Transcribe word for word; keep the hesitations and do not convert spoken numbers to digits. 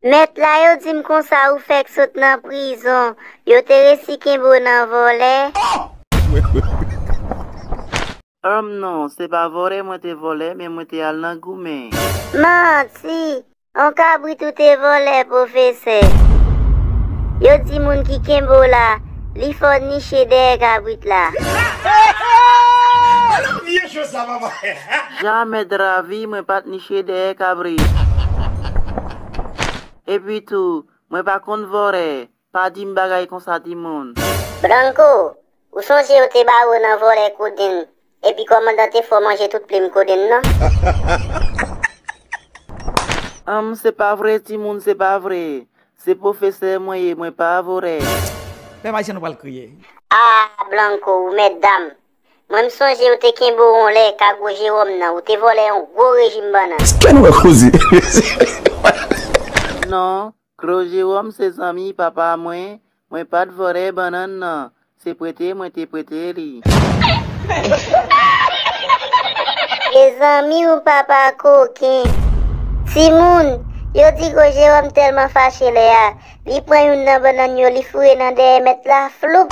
Mèt la, yo di m konsa ou fèk sot nan prizon. Yo te resi kenbe w nan vòlè. Anm non, se pa vòlè mwen te vòlè, men mwen te al nan goumen. Manti! On kabrit ou te vòlè, pwofesè. Yo di moun ki kenbe w la, li fò niche dèyè kabrit la. Alò, vye cho sa, papa. Jamè dravi, mwen pa t niche dèyè kabrit. Epi tou, mwen pa konn vòlè. Pa di m bagay konsa, timoun. Blanco, ou sonje yo te bare w nan vòlè kodenn, epi kòmandan te fè w manje tout plim kodenn nan? Anm, se pa vre, timoun, se pa vre. Se pwofesè mwen ye, mwen pa vòlè. Pè Mayisyèn, nou pral kriye. Ah, Blanco, ou mèt dam. Mwen, m sonje ou te kenbe w yon lè ka gwo Jewòm nan, ou te vòlè yon gwo rejim bannann. Kè nou wè koze. Non, gwo Jewòm se zanmi papa mwen, mwen pa t vòlè bannann nan, se prete mwen te prete li. E zanmi w papa koken. Timoun, yo di gwo Jewòm tèlman fache lè a, li pran youn nan bannann yo, li foure nan dèyè mèt la, floup.